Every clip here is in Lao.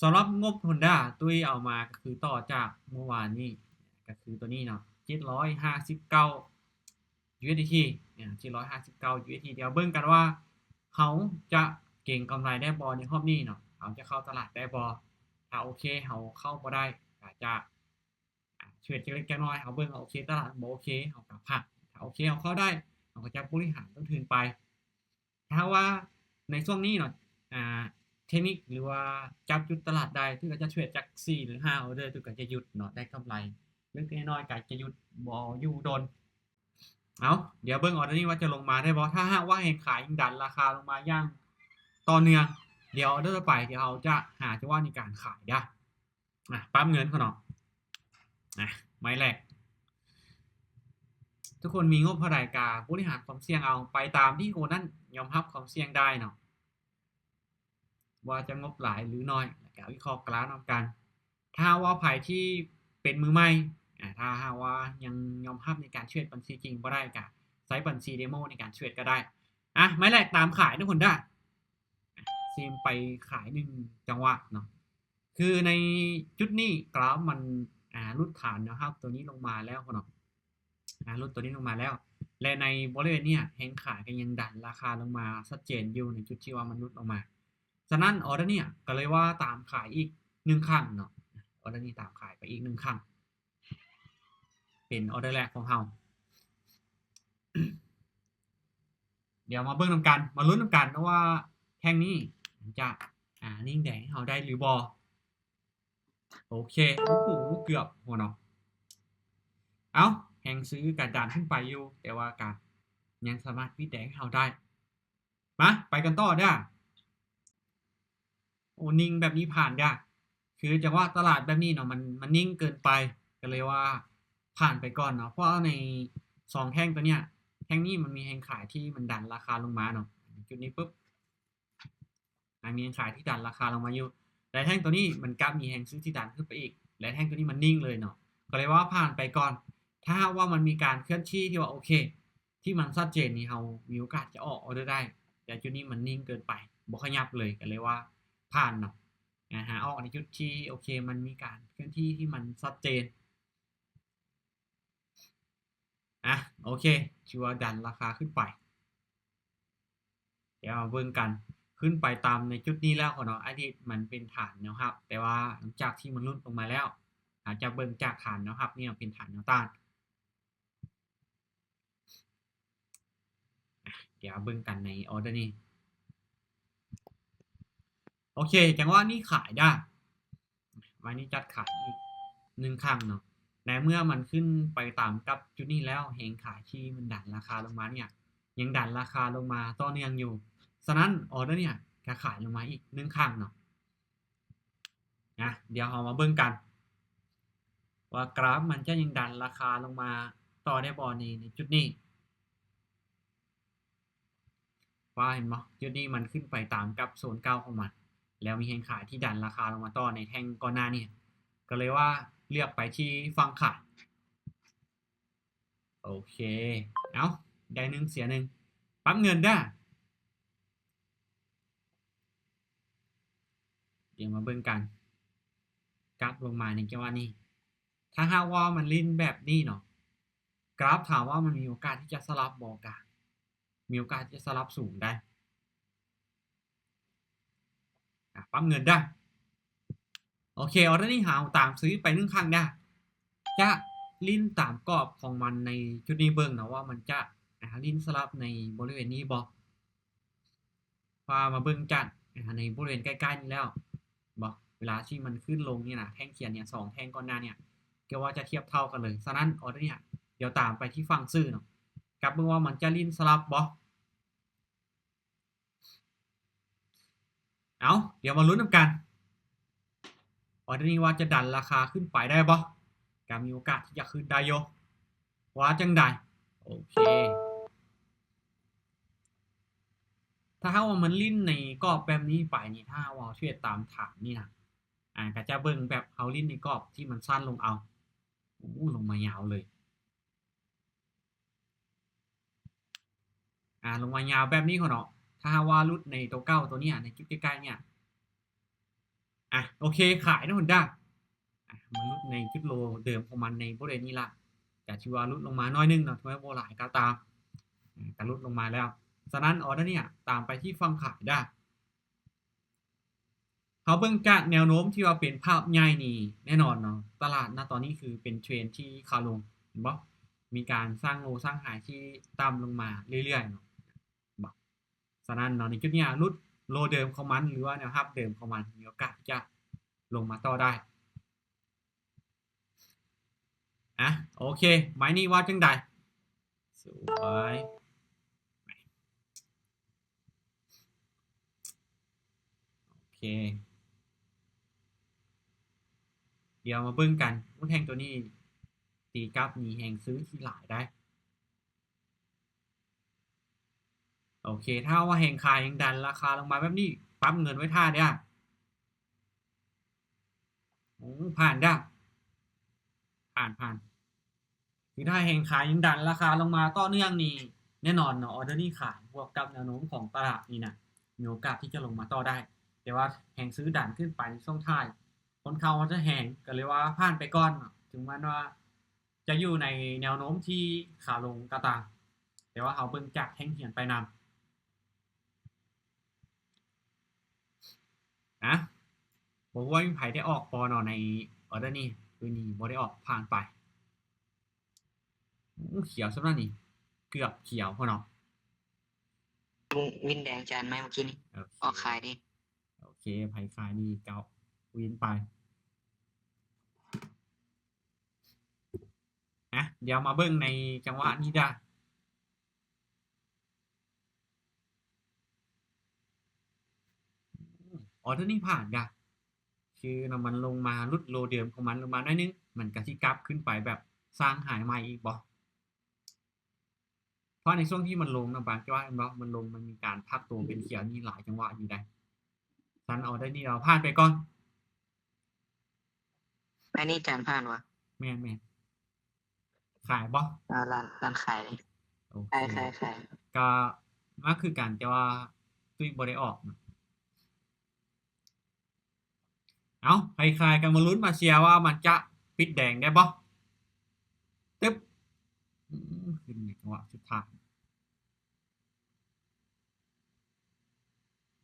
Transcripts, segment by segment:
ສຳລັບງົບ Honda ຕຸ້ຍເອົາມາກໍຄືຕໍ່ຈາກມື້ວານນີ້ ກໍຄືຕົວນີ້ເນາະ ເຈັດຮ້ອຍຫ້າສິບເກົ້າ USDT ອາ ເຈັດຮ້ອຍຫ້າສິບເກົ້າ USDT ດຽວເບິ່ງກັນວ່າເຮົາຈະເກັງກຳໄລໄດ້ບໍ່ໃນຮອບນີ້ເນາະ ເຮົາຈະເຂົ້າຕະຫຼາດໄດ້ບໍ່ ຖ້າໂອເຄເຮົາເຂົ້າບໍ່ໄດ້ ອາດຈະ ອາ ເທຣດຈັກເລັກຈັກນ້ອຍ ເຮົາເບິ່ງວ່າໂອເຄຕະຫຼາດບໍ່ໂອເຄ ເຮົາກໍພັກ ຖ້າໂອເຄເຮົາເຂົ້າໄດ້ ເຮົາກໍຈະບໍລິຫານຕົ້ນທຶນໄປ ຖ້າຫາກວ່າໃນຊ່ວງນີ້ເນາະ ອາ ເທັກນິກ ຫຼືວ່າຈັບຈຸດຕະຫຼາດໄດ້ ຕຸ້ຍກໍຈະເທຣດຈັກສີ່ ຫຼື ຫ້າ ອອເດີ ຕຸ້ຍກໍຈະຢຸດເນາະ ໄດ້ກຳໄລເລັກໆນ້ອຍໆ ກໍຈະຢຸດ ບໍ່ຢູ່ດົນ. ເອົາ ດຽວເບິ່ງອອເດີນີ້ວ່າຈະລົງມາໄດ້ບໍ່ ຖ້າຫາກວ່າແຮງຂາຍຍັງດັນລາຄາລົງມາຢ່າງຕໍ່ເນື່ອງ ດຽວອອເດີຕໍ່ໄປ ດຽວເຮົາຈະຫາຈັງຫວະໃນການຂາຍເດີ້. ອາ ປັບເງິນກ່ອນເນາະ ອາ ໄມ້ແລກ ທຸກຄົນມີງົບເທົ່າໃດກະບໍລິຫານຄວາມສ່ຽງເອົາ ໄປຕາມທີ່ຄົນນັ້ນຍອມຮັບຄວາມສ່ຽງໄດ້ເນາະ ວ່າຈະງົບຫຼາຍຫຼືໜ້ອຍ ແລ້ວກະວິເຄາະກຣາຟນຳກັນ. ຖ້າຫາກວ່າໃຜທີ່ເປັນມືໃໝ່ ອາ ຖ້າຫາກວ່າຍັງຍອມຮັບໃນການເທຣດບັນຊີຈິງບໍ່ໄດ້ ກະໃຊ້ບັນຊີເດໂມໃນການເທຣດກໍໄດ້. ອາ ໄມ້ແລກຕາມຂາຍທຸກຄົນເດີ້ ຊິມໄປຂາຍໜຶ່ງຈັງຫວະເນາະ ຄືໃນຈຸດນີ້ກຣາຟມັນ ອາ ຫຼຸດຖານແນວຮັບຕົວນີ້ລົງມາແລ້ວເນາະ ອາ ຫຼຸດຕົວນີ້ລົງມາແລ້ວ ແລະ ໃນບໍລິເວນເນີ້ຍແຮງຂາຍກໍຍັງດັນລາຄາລົງມາຊັດເຈນຢູ່ໃນຈຸດທີ່ວ່າມັນຫຼຸດລົງມາ. ສະນັ້ນອອເດີເນີ້ຍກໍເລີຍວ່າຕາມຂາຍອີກໜຶ່ງຄັ້ງເນາະ ອອເດີນີ້ຕາມຂາຍໄປອີກໜຶ່ງຄັ້ງ ເປັນອອເດີແລກຂອງເຮົາ. ດຽວມາເບິ່ງນຳກັນ ມາລຸ້ນນຳກັນເນາະວ່າແທ່ງນີ້ຈະ ອາ ຍິງແດງໃຫ້ເຮົາໄດ້ຫຼືບໍ່. ໂອເຄ ໂອ້ໂຫ ເກືອບຫົວເນາະ ເອົ້າ ແຮງຊື້ກະດັນຂຶ້ນໄປຢູ່ ແຕ່ວ່າກະຍັງສາມາດປິດແດງໃຫ້ເຮົາໄດ້. ມາ ໄປກັນຕໍ່ເດີ້. ໂອ້ ນິ່ງແບບນີ້ຜ່ານເດີ້ ຄືຈັງຫວະຕະຫຼາດແບບນີ້ເນາະ ມັນ ມັນນິ່ງເກີນໄປ ກໍເລີຍວ່າຜ່ານໄປກ່ອນເນາະ ເພາະວ່າໃນສອງແທ່ງຕົວເນີ້ຍ ແທ່ງນີ້ມັນມີແຮງຂາຍທີ່ມັນດັນລາຄາລົງມາເນາະ ຈຸດນີ້ປຶບ ອາ ມີແຮງຂາຍທີ່ດັນລາຄາລົງມາຢູ່ ແລະ ແທ່ງຕົວນີ້ມັນກັບມີແຮງຊື້ທີ່ດັນຂຶ້ນໄປອີກ ແລະ ແທ່ງຕົວນີ້ມັນນິ່ງເລີຍເນາະ ກໍເລີຍວ່າຜ່ານໄປກ່ອນ. ຖ້າຫາກວ່າມັນມີການເຄື່ອນທີ່ທີ່ວ່າໂອເຄ ທີ່ມັນຊັດເຈນນີ້ ເຮົາມີໂອກາດຈະອອກອອເດີໄດ້ ແຕ່ຈຸດນີ້ມັນນິ່ງເກີນໄປ ບໍ່ຂະຫຍັບເລີຍ ກໍເລີຍວ່າຜ່ານເນາະ. ອາ ຫາອອກໃນຈຸດທີ່ໂອເຄ ມັນມີການເຄື່ອນທີ່ທີ່ມັນຊັດເຈນ. ອາ ໂອເຄ ຖືວ່າດັນລາຄາຂຶ້ນໄປ. ດຽວເຮົາເບິ່ງກັນ ຂຶ້ນໄປຕາມໃນຈຸດນີ້ແລ້ວເນາະ ອະດີດມັນເປັນຖານແນວຮັບ ແຕ່ວ່າຫຼັງຈາກທີ່ມັນຫຼຸດລົງມາແລ້ວ ອາດຈະເບິ່ງຈາກຖານແນວຮັບນີ້ເປັນຖານແນວຕ້ານ. ອາ ດຽວເບິ່ງກັນໃນອອເດີນີ້. ໂອເຄ ຈັງຫວະນີ້ຂາຍເດີ້ ໄມ້ນີ້ຈັດຂາຍອີກໜຶ່ງຄັ້ງເນາະ ໃນເມື່ອມັນຂຶ້ນໄປຕາມກັບຈຸດນີ້ແລ້ວ ແຮງຂາຍທີ່ມັນດັນລາຄາລົງມາເນີ້ຍ ຍັງດັນລາຄາລົງມາຕໍ່ເນື່ອງຢູ່ ສະນັ້ນອອເດີເນີ້ຍກະຂາຍລົງມາອີກໜຶ່ງຄັ້ງເນາະ. ນະ ດຽວເຮົາມາເບິ່ງກັນວ່າກຣາຟມັນຈະຍັງດັນລາຄາລົງມາຕໍ່ໄດ້ບໍ່ໃນ ໃນຈຸດນີ້. ວ່າເຫັນບໍ່ ຈຸດນີ້ມັນຂຶ້ນໄປຕາມກັບໂຊນເກົ່າຂອງມັນ ແລ້ວມີແຮງຂາຍທີ່ດັນລາຄາລົງມາຕໍ່ໃນແທ່ງກ່ອນໜ້ານີ້ ກໍເລີຍວ່າເລືອກໄປທີ່ຝັ່ງຂາຍ. ໂອເຄ ເອົ້າ ໄດ້ໜຶ່ງເສຍໜຶ່ງ ປັບເງິນເດີ້. ດຽວມາເບິ່ງກັນ ກັບລົງມາໃນຈັງຫວະນີ້ ຖ້າຫາກວ່າມັນຫຼິ້ນແບບນີ້ເນາະ ກຣາຟຖາມວ່າມັນມີໂອກາດທີ່ຈະສະຫຼັບບໍ່ ກະມີໂອກາດທີ່ຈະສະຫຼັບສູງໄດ໋. ອາ ປັບເງິນເດີ້. ໂອເຄ ອອເດີນີ້ເຮົາຕາມຊື້ໄປໜຶ່ງຄັ້ງເດີ້ ຈະຫຼິ້ນຕາມກອບຂອງມັນໃນຈຸດນີ້ເບິ່ງເນາະ ວ່າມັນຈະ ອາ ຫຼິ້ນສະຫຼັບໃນບໍລິເວນນີ້ບໍ່. ພາມາເບິ່ງຈາກ ອາ ໃນບໍລິເວນໃກ້ໆນີ້ແລ້ວ ບໍ່ ເວລາທີ່ມັນຂຶ້ນລົງນີ້ນະ ແທ່ງຂຽນເນີ້ຍ ສອງແທ່ງກ່ອນໜ້າເນີ້ຍ ກໍວ່າຈະທຽບເທົ່າກັນເລີຍ. ສະນັ້ນອອເດີເນີ້ຍ ດຽວຕາມໄປທີ່ຝັ່ງຊື້ເນາະ ກັບເບິ່ງວ່າມັນຈະຫຼິ້ນສະຫຼັບບໍ່. ເອົາ ດຽວມາລຸ້ນນຳກັນ ອອເດີນີ້ວ່າຈະດັນລາຄາຂຶ້ນໄປໄດ້ບໍ່? ກໍມີໂອກາດທີ່ຈະຂຶ້ນໄດ້ຢູ່ ວ່າຈັ່ງໃດ? ໂອເຄ ຖ້າຫາກວ່າມັນຫຼິ້ນໃນກອບແບບນີ້ໄປນີ້ ຖ້າຫາກວ່າເຮົາເທຣດຕາມຖານນີ້ນະ ອາ ກໍຈະເບິ່ງແບບເຮົາຫຼິ້ນໃນກອບທີ່ມັນສັ້ນລົງເອົາ. ໂອ້ ລົງມາຍາວເລີຍ. ອາ ລົງມາຍາວແບບນີ້ເນາະ ຖ້າຫາກວ່າຫຼຸດໃນໂຕເກົ່າໂຕເນີ້ຍ ໃນຈຸດໃກ້ໆເນີ້ຍ ອາ ໂອເຄ ຂາຍເນາະ Honda ອາ ມາຫຼຸດໃນຈຸດໂລເດີມຂອງມັນໃນບໍລິເວນນີ້ລະ ກະຖືວ່າຫຼຸດລົງມາໜ້ອຍໜຶ່ງເນາະ ເຖິງແມ່ນບໍ່ຫຼາຍກໍຕາມ ອາ ກະຫຼຸດລົງມາແລ້ວ. ສະນັ້ນ ອໍເດີນີ້ຕາມໄປທີ່ຝັ່ງຂາຍເດີ້. ເຮົາເບິ່ງຈາກແນວໂນ້ມທີ່ວ່າເປັນພາບໃຫຍ່ນີ້ ແນ່ນອນເນາະ ຕະຫຼາດນະຕອນນີ້ຄືເປັນເທຣນທີ່ຂາລົງ ເຫັນບໍ່? ມີການສ້າງໂລສ້າງໄຮທີ່ຕ່ຳລົງມາເລື້ອຍໆເນາະ ເຫັນບໍ່? ສະນັ້ນເນາະ ໃນຈຸດນີ້ຫຼຸດໂລເດີມຂອງມັນ ຫຼືວ່າແນວຮັບເດີມຂອງມັນ ມີໂອກາດທີ່ຈະລົງມາຕໍ່ໄດ້. ອາ ໂອເຄ ໄມ້ນີ້ວ່າຈັ່ງໃດ? ສວຍ ໂອເຄ ດຽວມາເບິ່ງກັນ ໂອ້ ແທ່ງໂຕນີ້ຕີກັບມີແຮງຊື້ທີ່ຫຼາຍໄດ໋. ໂອເຄ ຖ້າວ່າແຮງຂາຍຍັງດັນລາຄາລົງມາແບບນີ້ ປັບເງິນໄວ້ຖ້າເດີ້. ໂອ້ ຜ່ານເດີ້ ຜ່ານ ຜ່ານ. ຄືຖ້າແຮງຂາຍຍັງດັນລາຄາລົງມາຕໍ່ເນື່ອງນີ້ ແນ່ນອນເນາະ ອໍເດີນີ້ຂາຍ ບວກກັບແນວໂນ້ມຂອງຕະຫຼາດນີ້ນະ ມີໂອກາດທີ່ຈະລົງມາຕໍ່ໄດ້ ແຕ່ວ່າແຮງຊື້ດັນຂຶ້ນໄປໃນຊ່ວງທ້າຍ ຄ່ອນຂ້າງວ່າຈະແຮງ ກໍເລີຍວ່າຜ່ານໄປກ່ອນເນາະ ເຖິງແມ່ນວ່າ ຈະຢູ່ໃນແນວໂນ້ມທີ່ຂາລົງກໍຕາມ ແຕ່ວ່າເຮົາເບິ່ງຈາກແທ່ງທຽນໄປນຳ. ອາ ບໍ່ຮູ້ວ່າມີໃຜໄດ້ອອກບໍ່ເນາະ ໃນອໍເດີນີ້ ຄືນີ້ບໍ່ໄດ້ອອກ ຜ່ານໄປ. ໂອ້ ຂຽວສ່ຳນັ້ນນີ້ ເກືອບຂຽວພຸ້ນເນາະ. ວິນແດງຈານໄໝ ເມື່ອກີ້ນີ້ ໂອເຄ ອອກຂາຍເດ້. ໂອເຄ ໃຜຂາຍນີ້ ເຈົ້າວິນໄປ. ອະ ດຽວມາເບິ່ງໃນຈັງຫວະນີ້ເດີ້. ອໍເດີນີ້ຜ່ານກະ ຄືນຳມັນລົງມາຫຼຸດໂລເດີມຂອງມັນລົງມາໜ້ອຍໜຶ່ງ ມັນກະຊິກັບຂຶ້ນໄປແບບສ້າງໄຮໃໝ່ອີກບໍ່? ເພາະໃນຊ່ວງທີ່ມັນລົງນະ ບາງຈັງຫວະແມ່ນບໍ່ ມັນລົງ ມັນມີການພັກໂຕເປັນຂຽວນີ້ຫຼາຍຈັງຫວະຢູ່ໃດ໋. ຊັ້ນເອົາໄດ້ນີ້ ເອົາຜ່ານໄປກ່ອນ. ອັນນີ້ຈານຜ່ານຫວາ? ແມ່ນໆ. ຂາຍບໍ່? ເອົາ ຮ້ານ ຮ້ານຂາຍເລີຍ. ໂອເຄ ຂາຍ ຂາຍ ຂາຍ. ກະມາຄືກັນ ແຕ່ວ່າຕຸ້ຍບໍ່ໄດ້ອອກ. ເອົ້າ ໃຜຂາຍກັນມາລຸ້ນມາເຊຍວ່າມັນຈະປິດແດງໄດ້ບໍ່? ຕຶບ ອືມ ຂຶ້ນໃນຈັງຫວະສຸດທ້າຍ.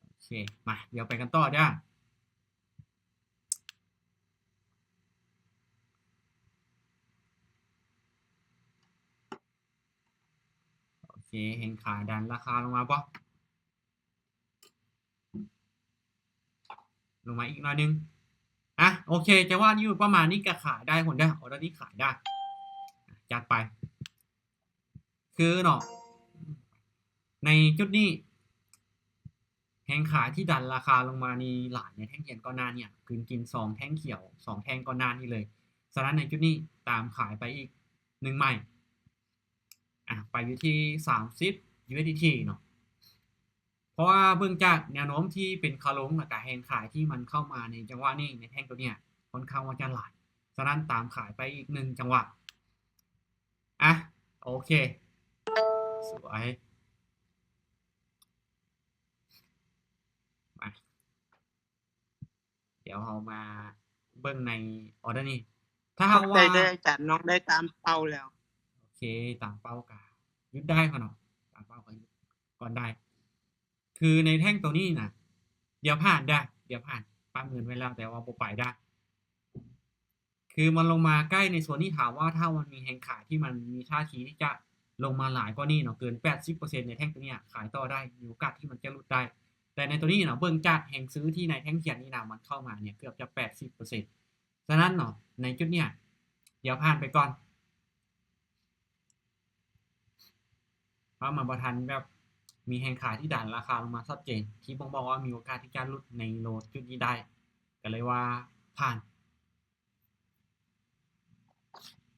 ໂອເຄ ມາ ດຽວໄປກັນຕໍ່ເດີ້. ໂອເຄ ເຫັນຂາດັນລາຄາລົງມາບໍ່? ລົງມາອີກໜ້ອຍໜຶ່ງ. ອະ ໂອເຄ ຈັງຫວະຢູ່ປະມານນີ້ກະຂາຍໄດ້ພຸ້ນເດີ້ ອໍເດີນີ້ຂາຍໄດ້. ຈັດໄປ. ຄືເນາະ ໃນຈຸດນີ້ ແຮງຂາຍທີ່ດັນລາຄາລົງມານີ້ຫຼາຍໃນແທ່ງທຽນກ່ອນໜ້ານີ້ ຄືກິນສອງແທ່ງຂຽວ ສອງແທ່ງກ່ອນໜ້ານີ້ເລີຍ. ສະນັ້ນໃນຈຸດນີ້ຕາມຂາຍໄປອີກໜຶ່ງໄມ້. ອະ ໄປຢູ່ທີ່ສາມສິບ ຢູເອສດີທີເນາະ. ເພາະວ່າເບິ່ງຈາກແນວໂນ້ມທີ່ເປັນຂາລົງ ແລ້ວກະແຮງຂາຍທີ່ມັນເຂົ້າມາໃນຈັງຫວະນີ້ ໃນແທ່ງໂຕເນີ້ຍ ຄ່ອນຂ້າງວ່າຈະຫຼາຍ. ສະນັ້ນຕາມຂາຍໄປອີກໜຶ່ງຈັງຫວະ. ອະ ໂອເຄ ສວຍ. ມາ ດຽວເຮົາມາເບິ່ງໃນອໍເດີນີ້ ຖ້າຫາກວ່າ ຂອບໃຈເດີອາຈານ ນ້ອງໄດ້ຕາມເປົ້າແລ້ວ. ໂອເຄ ຕາມເປົ້າກະຢຸດໄດ້ເນາະ ຕາມເປົ້າກະຢຸດກ່ອນໄດ້. ຄືໃນແທ່ງໂຕນີ້ນະ ດຽວຜ່ານເດີ້ ດຽວຜ່ານ ປັບເງິນໄວ້ແລ້ວ ແຕ່ວ່າບໍ່ໄປເດີ້. ຄືມັນລົງມາໃກ້ໃນໂຊນນີ້ ຖາມວ່າຖ້າມັນມີແຮງຂາຍທີ່ມັນມີທ່າທີທີ່ຈະລົງມາຫຼາຍກວ່ານີ້ເນາະ ເກີນແປດສິບເປີເຊັນ ໃນແທ່ງໂຕເນີ້ຍ ຂາຍຕໍ່ໄດ້ ມີໂອກາດທີ່ມັນຈະຫຼຸດໄດ້. ແຕ່ໃນໂຕນີ້ເນາະ ເບິ່ງຈາກແຮງຊື້ທີ່ໃນແທ່ງທຽນນີ້ນະ ມັນເຂົ້າມາເນຍ ເກືອບຈະແປດສິບເປີເຊັນ. ສະນັ້ນເນາະ ໃນຈຸດເນີ້ຍ ດຽວຜ່ານໄປກ່ອນ ເພາະມັນບໍ່ທັນແບບມີແຮງຂາຍທີ່ດັນລາຄາລົງມາຊັດເຈນ ທີ່ບົ່ງບອກວ່າມີໂອກາດທີ່ຈະຫຼຸດໃນໂລຈຸດນີ້ໄດ້ ກໍເລີຍວ່າຜ່ານ.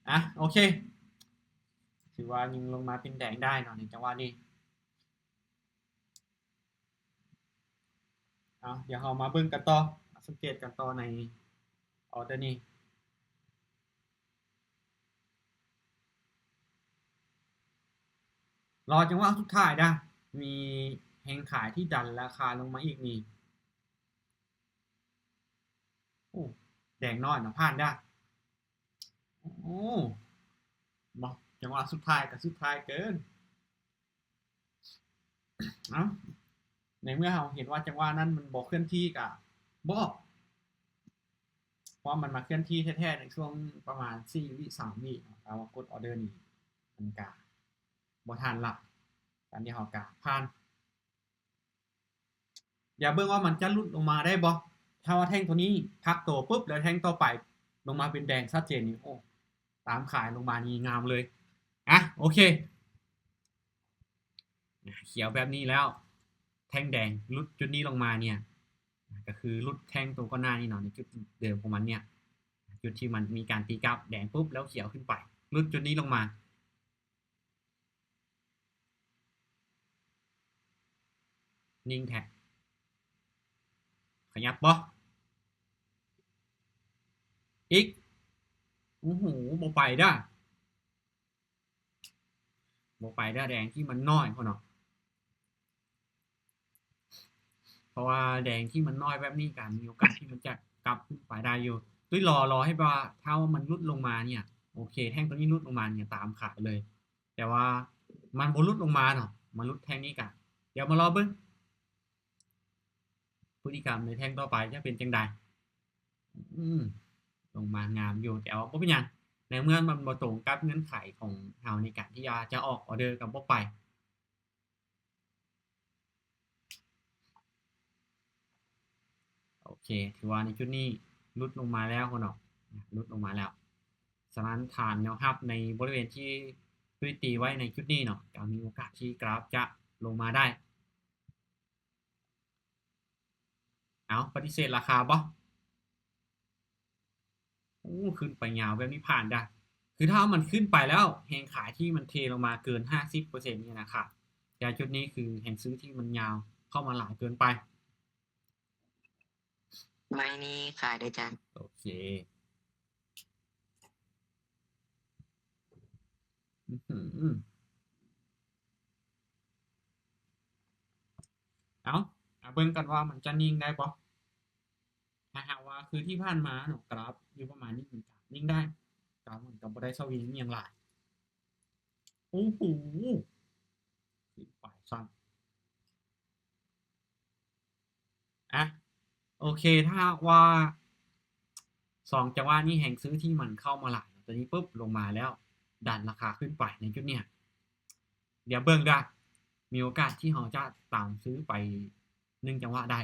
ອະ ໂອເຄ ຖືວ່າຍິງລົງມາເປັນແດງໄດ້ເນາະ ໃນຈັງຫວະນີ້. ເອົາ ດຽວເຮົາມາເບິ່ງກັນຕໍ່ ມາສັງເກດກັນຕໍ່ໃນອໍເດີນີ້. ລໍຈັງຫວະສຸດທ້າຍເດີ້ ມີແຮງຂາຍທີ່ດັນລາຄາລົງມາອີກນີ້. ໂອ້ ແດງນ້ອຍນະ ຜ່ານເດີ້. ໂອ້ ບໍ່ ຈັງຫວະສຸດທ້າຍກໍສຸດທ້າຍເກີນ. ເອົ້າ ໃນເມື່ອເຮົາເຫັນວ່າຈັງຫວະນັ້ນມັນບໍ່ເຄື່ອນທີ່ກໍບໍ່ອອກ ເພາະວ່າມັນມາເຄື່ອນທີ່ແທ້ໆໃນຊ່ວງປະມານສີ່ວິ ສາມວິເນາະ. ຖ້າວ່າກົດອໍເດີນີ້ ມັນກະບໍ່ທັນລະ ຕອນນີ້ເຮົາກະຜ່ານ. ດຽວເບິ່ງວ່າມັນຈະຫຼຸດລົງມາໄດ້ບໍ່. ຖ້າວ່າແທ່ງຕົວນີ້ພັກໂຕປຶບ ແລ້ວແທ່ງຕໍ່ໄປລົງມາເປັນແດງຊັດເຈນນີ້ ໂອ້ ຕາມຂາຍລົງມານີ້ງາມເລີຍ. ອ່ະ ໂອເຄ ຂຽວແບບນີ້ແລ້ວ ແທ່ງແດງຫຼຸດຈຸດນີ້ລົງມາເນີ້ຍ ກໍຄືຫຼຸດແທ່ງຕົວກ່ອນໜ້ານີ້ເນາະ ໃນຈຸດເດີມຂອງມັນເນີ້ຍ ຈຸດທີ່ມັນມີການຕີກັບແດງປຶບ ແລ້ວຂຽວຂຶ້ນໄປ ຫຼຸດຈຸດນີ້ລົງມາ. ນິ່ງແທ້ ຂະຫຍັບບໍ່? ອີກ ໂອ້ໂຫ ບໍ່ໄປເດີ້ ບໍ່ໄປເດີ້ ແດງທີ່ມັນນ້ອຍພຸ້ນເນາະ. ເພາະວ່າແດງທີ່ມັນນ້ອຍແບບນີ້ ກະມີໂອກາດທີ່ມັນຈະກັບຂຶ້ນໄປໄດ້ຢູ່. ຕຸ້ຍລໍ ລໍໃຫ້ວ່າ ຖ້າວ່າມັນຫຼຸດລົງມາເນີ້ຍ ໂອເຄ ແທ່ງຕົວນີ້ຫຼຸດລົງມາເນີ້ຍ ຕາມຂາຍເລີຍ. ແຕ່ວ່າມັນບໍ່ຫຼຸດລົງມາເນາະ ມາຫຼຸດແທ່ງນີ້ກະ ດຽວມາລໍເບິ່ງພຶດຕິກຳໃນແທ່ງຕໍ່ໄປຈະເປັນຈັ່ງໃດ. ອືມ ລົງມາງາມຢູ່ ແຕ່ວ່າບໍ່ເປັນຫຍັງ ໃນເມື່ອມັນບໍ່ຕົງກັບເງື່ອນໄຂຂອງເຮົາໃນການທີ່ວ່າຈະອອກອໍເດີກໍບໍ່ໄປ. ໂອເຄ ຖືວ່າໃນຈຸດນີ້ຫຼຸດລົງມາແລ້ວເນາະ ຫຼຸດລົງມາແລ້ວ. ສະນັ້ນ ຖານແນວຮັບໃນບໍລິເວນທີ່ຕຸ້ຍຕີໄວ້ໃນຈຸດນີ້ເນາະ ກໍມີໂອກາດທີ່ກຣາຟຈະລົງມາໄດ້. ເອົາ ປະຕິເສດລາຄາບໍ່? ໂອ້ ຂຶ້ນໄປຍາວແບບນີ້ຜ່ານເດີ້. ຄືຖ້າມັນຂຶ້ນໄປແລ້ວ ແຮງຂາຍທີ່ມັນເທລົງມາເກີນຫ້າສິບເປີເຊັນນີ້ນະ ຂາດ. ແຕ່ຈຸດນີ້ຄືແຮງຊື້ທີ່ມັນຍາວເຂົ້າມາຫຼາຍເກີນໄປ. ໄມ້ນີ້ຂາຍເດີ້ຈານ. ໂອເຄ. ອືຫື ເອົາ ເອົາເບິ່ງກັນວ່າມັນຈະນິ່ງໄດ້ບໍ່. ຖ້າຫາກວ່າຄືທີ່ຜ່ານມາເນາະ ກຣາຟຢູ່ປະມານນີ້ ມັນກະນິ່ງໄດ້ ກຣາຟມັນກະບໍ່ໄດ້ສະວິງຫຍັງຫຼາຍ. ໂອ້ໂຫ ຂຶ້ນໄປຊັ້ນ. ອ່ະ ໂອເຄ ຖ້າຫາກວ່າສອງຈັງຫວະນີ້ແຮງຊື້ທີ່ມັນເຂົ້າມາຫຼາຍ ຕົວນີ້ປຶບ ລົງມາແລ້ວ ດັນລາຄາຂຶ້ນໄປໃນຈຸດເນີ້ຍ ດຽວເບິ່ງເດີ້ ມີໂອກາດທີ່ເຮົາຈະຕາມຊື້ໄປໜຶ່ງຈັງຫວະໄດ້.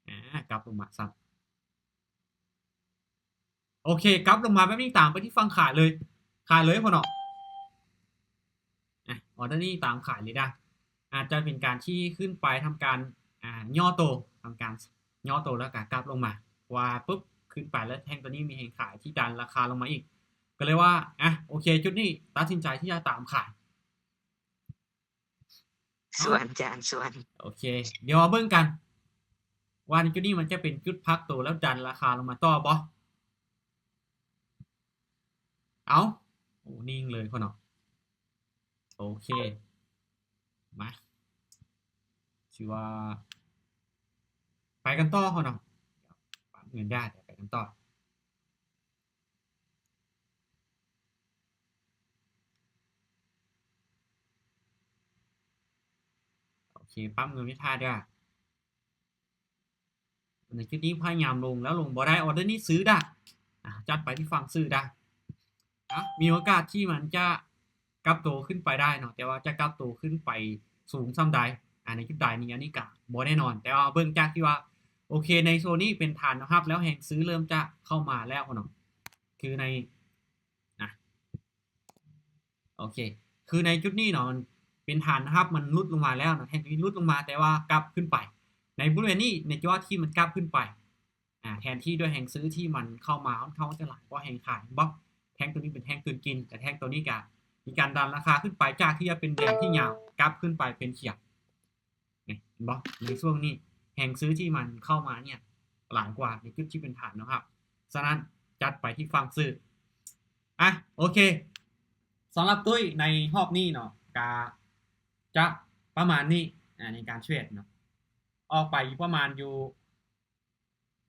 ອ່າ ກັບລົງມາຊ້ຳ. ໂອເຄ ກັບລົງມາແບບນີ້ ຕາມໄປທີ່ຝັ່ງຂາຍເລີຍ ຂາຍເລີຍພໍ່ເນາະ. ອ່ະ ອໍເດີນີ້ຕາມຂາຍເລີຍນະ. ອາດຈະເປັນການທີ່ຂຶ້ນໄປທຳການ ອ່າ ຫຍໍ້ໂຕ ທຳການຫຍໍ້ໂຕ ແລ້ວກະກັບລົງມາ ວ່າປຶບ ຂຶ້ນໄປແລ້ວແທ່ງຕົວນີ້ມີແຮງຂາຍທີ່ດັນລາຄາລົງມາອີກ ກໍເລີຍວ່າ ອ່ະ ໂອເຄ ຈຸດນີ້ຕັດສິນໃຈທີ່ຈະຕາມຂາຍ. ສວນຈານ ສວນ. ໂອເຄ ດຽວມາເບິ່ງກັນວ່າໃນຈຸດນີ້ມັນຈະເປັນຈຸດພັກໂຕແລ້ວດັນລາຄາລົງມາຕໍ່ບໍ່? ເອົ້າ ໂອ້ ນິ່ງເລີຍພໍ່ເນາະ. ໂອເຄ ມາ ຖືວ່າໄປກັນຕໍ່ພໍ່ເນາະ. ປັບເງິນໄດ້ ໄປກັນຕໍ່. ໂອເຄ ປັບເງິນໄວ້ຖ້າເດີ້. ໃນຈຸດນີ້ພະຍາຍາມລົງແລ້ວລົງບໍ່ໄດ້ ອໍເດີນີ້ຊື້ດາ. ອ່າ ຈັດໄປທີ່ຝັ່ງຊື້ດາ. ອ່າ ມີໂອກາດທີ່ມັນຈະກັບໂຕຂຶ້ນໄປໄດ້ເນາະ ແຕ່ວ່າຈະກັບໂຕຂຶ້ນໄປສູງສ່ຳໃດ ອ່າ ໃນຈຸດໃດນີ້ ອັນນີ້ກະບໍ່ແນ່ນອນ ແຕ່ວ່າເບິ່ງຈາກທີ່ວ່າ ໂອເຄ ໃນໂຊນນີ້ເປັນຖານແນວຮັບແລ້ວ ແຮງຊື້ເລີ່ມຈະເຂົ້າມາແລ້ວເນາະ. ຄືໃນ ນະ ໂອເຄ ຄືໃນຈຸດນີ້ເນາະ ມັນເປັນຖານແນວຮັບ ມັນຫຼຸດລົງມາແລ້ວເນາະ ແທ່ງຕົວນີ້ຫຼຸດລົງມາ ແຕ່ວ່າກັບຂຶ້ນໄປໃນບໍລິເວນນີ້ ໃນຈັງຫວະທີ່ມັນກັບຂຶ້ນໄປ ອ່າ ແທນທີ່ດ້ວຍແຮງຊື້ທີ່ມັນເຂົ້າມາ ມັນເຂົ້າຈະຫຼາຍກວ່າແຮງຂາຍ ເຫັນບໍ່? ແທ່ງຕົວນີ້ເປັນແທ່ງກືນກິນ ແຕ່ແທ່ງຕົວນີ້ກະມີການດັນລາຄາຂຶ້ນໄປ ຈາກທີ່ຈະເປັນແດງທີ່ຍາວ ກັບຂຶ້ນໄປເປັນຂຽວ. ນີ້ ເຫັນບໍ່? ໃນຊ່ວງນີ້ແຮງຊື້ທີ່ມັນເຂົ້າມາເນີ້ຍຫຼາຍກວ່າໃນຈຸດທີ່ເປັນຖານເນາະຄັບ. ສະນັ້ນ ຈັດໄປທີ່ຝັ່ງຊື້. ອ່ະ ໂອເຄ ສຳລັບຕຸ້ຍໃນຮອບນີ້ເນາະ ກະຈະປະມານນີ້ ອ່າ ໃນການເທຣດເນາະ ອອກໄປຢູ່ປະມານຢູ່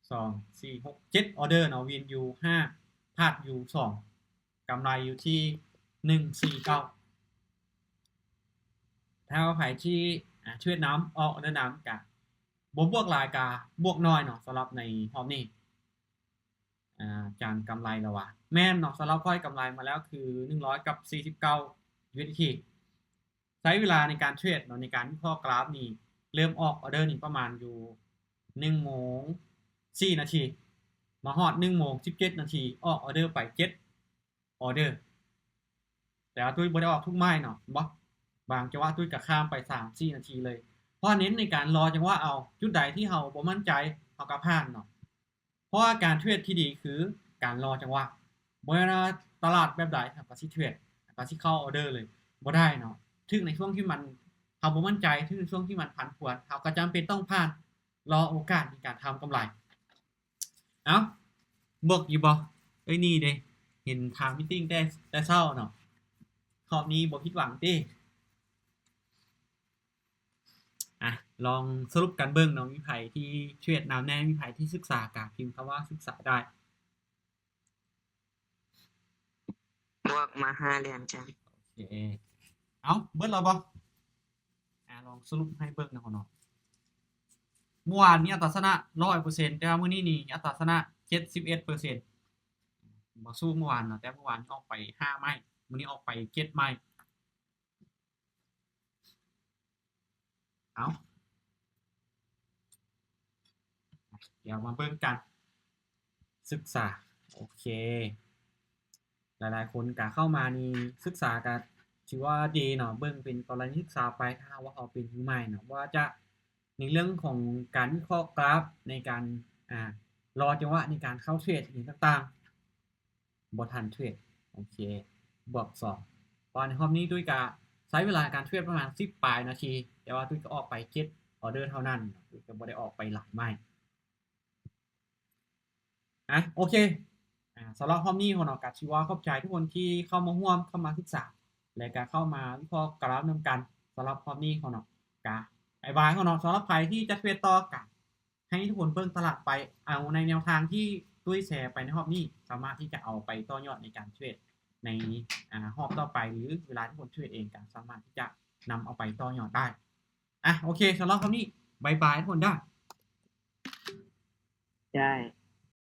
ສອງ ສີ່ ຫົກ ເຈັດ ອໍເດີເນາະ ວິນຢູ່ຫ້າ ພາດຢູ່ສອງ ກຳໄລຢູ່ທີ່ໜຶ່ງສີ່ເກົ້າ. ຖ້າວ່າໃຜທີ່ ອ່າ ເທຣດນຳ ອອກອໍເດີນຳ ກະບໍ່ບວກຫຼາຍ ກະບວກໜ້ອຍເນາະ ສຳລັບໃນຮອບນີ້. ອ່າ ຈານກຳໄລແລ້ວຫວາ? ແມ່ນເນາະ ສຳລັບຂ້ອຍກຳໄລມາແລ້ວຄືໜຶ່ງຮ້ອຍກັບສີ່ສິບເກົ້າ ຢູເອສດີທີ. ໃຊ້ເວລາໃນການເທຣດເນາະ ໃນການວິເຄາະກຣາຟນີ້ ເລີ່ມອອກອໍເດີນີ້ປະມານຢູ່ໜຶ່ງໂມງສີ່ນາທີ ມາຮອດໜຶ່ງໂມງສິບເຈັດນາທີ ອອກອໍເດີໄປເຈັດອໍເດີ. ແຕ່ວ່າຕຸ້ຍບໍ່ໄດ້ອອກທຸກໄມ້ເນາະ ເຫັນບໍ່? ບາງຈັງຫວະຕຸ້ຍກໍຂ້າມໄປສາມສີ່ນາທີເລີຍ ເພາະວ່າເນັ້ນໃນການລໍຈັງຫວະເອົາ. ຈຸດໃດທີ່ເຮົາບໍ່ໝັ້ນໃຈ ເຮົາກໍຜ່ານເນາະ. ເພາະວ່າການເທຣດທີ່ດີຄືການລໍຈັງຫວະ. ບໍ່ແມ່ນວ່າຕະຫຼາດແບບໃດ ເຮົາກໍຊິເທຣດ ເຮົາກໍຊິເຂົ້າອໍເດີເລີຍ ບໍ່ໄດ້ເນາະ. ຖືກໃນຊ່ວງທີ່ມັນ ເຮົາບໍ່ໝັ້ນໃຈ ຖືກໃນຊ່ວງທີ່ມັນຜັນຜວນ ເຮົາກໍຈຳເປັນຕ້ອງຜ່ານ ລໍໂອກາດໃນການທຳກຳໄລ. ເອົ້າ ບວກຢູ່ບໍ່? ເອີຍ ນີ້ເດ້ ເຫັນຖາມມີດຕິງແຕ່ ແຕ່ເຊົ້າເນາະ. ຮອບນີ້ບໍ່ຜິດຫວັງຕິ? ອ່ະ ລອງສະຫຼຸບກັນເບິ່ງເນາະ ມີໃຜທີ່ເທຣດນຳແດ່ ມີໃຜທີ່ສຶກສາ ກະພິມຄຳວ່າສຶກສາໄດ້. ບວກມາຫ້າຫຼຽນຈ້າ. ໂອເຄ ເອົ້າ ເບິດແລ້ວບໍ່? ອ່າ ລອງສະຫຼຸບໃຫ້ເບິ່ງນະເນາະ. ມື້ວານມີອັດຕາຊະນະຮ້ອຍເປີເຊັນ ແຕ່ວ່າມື້ນີ້ນີ້ອັດຕາຊະນະເຈັດສິບເອັດເປີເຊັນ. ບໍ່ສູ້ມື້ວານເນາະ ແຕ່ມື້ວານນີ້ອອກໄປຫ້າໄມ້ ມື້ນີ້ອອກໄປເຈັດໄມ້. ເອົາ ດຽວມາເບິ່ງກັນ ສຶກສາ. ໂອເຄ ຫຼາຍໆຄົນກະເຂົ້າມານີ້ ສຶກສາກະຖືວ່າດີເນາະ ເບິ່ງເປັນກໍລະນີສຶກສາໄປ ຖ້າຫາກວ່າເຮົາເປັນມືໃໝ່ເນາະ ບໍ່ວ່າຈະໃນເລື່ອງຂອງການວິເຄາະກຣາຟ ໃນການ ອ່າ ລໍຈັງຫວະໃນການເຂົ້າເທຣດ ອີ່ຫຍັງຕ່າງໆ. ບໍ່ທັນເທຣດ. ໂອເຄ ບວກສອງ. ເພາະໃນຮອບນີ້ຕຸ້ຍກະໃຊ້ເວລາການເທຣດປະມານສິບປາຍນາທີ ແຕ່ວ່າຕຸ້ຍກະອອກໄປເຈັດອໍເດີເທົ່ານັ້ນ ຕຸ້ຍກະບໍ່ໄດ້ອອກໄປຫຼາຍໄມ້. ອ່ະ ໂອເຄ ອ່າ ສຳລັບຮອບນີ້ເນາະ ກະຖືວ່າຂອບໃຈທຸກຄົນທີ່ເຂົ້າມາຮ່ວມ ເຂົ້າມາສຶກສາ ແລະກະເຂົ້າມາວິເຄາະກຣາຟນຳກັນ. ສຳລັບຮອບນີ້ເນາະ ກະບາຍບາຍເນາະ. ສຳລັບໃຜທີ່ຈະເທຣດຕໍ່ ກະ ໃຫ້ທຸກຄົນເບິ່ງຕະຫຼາດໄປ ເອົາໃນແນວທາງທີ່ຕຸ້ຍແຊໄປໃນຮອບນີ້ ສາມາດທີ່ຈະເອົາໄປຕໍ່ຍອດໃນການເທຣດໃນ ອ່າ ຮອບຕໍ່ໄປ ຫຼື ເວລາທີ່ຄົນເທຣດເອງກໍສາມາດທີ່ຈະນຳເອົາໄປຕໍ່ຍອດໄດ້. ອ່ະ ໂອເຄ ສຳລັບຮອບນີ້ ບາຍບາຍທຸກຄົນເດີ. ໄດ້.